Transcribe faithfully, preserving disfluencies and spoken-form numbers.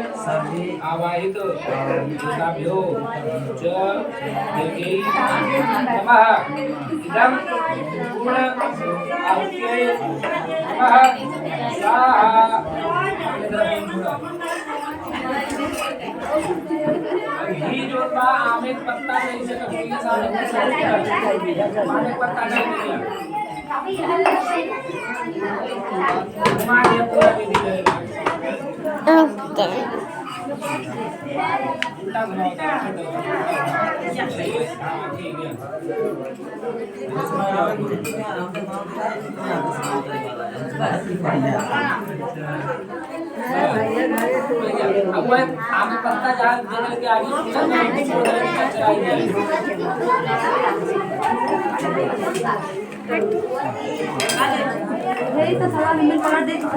आवाहित होता भी हो, जो देवी नमः, इदं पूर्ण आहुति नमः, स्वाहा। घी जो बा, आमे के पत्ता नहीं से कभी के साथ, आमे के पत्ता नहीं दिया। अब वह आगे पत्ता जहाँ देने के आगे यही तो सवाल में पलट दे तो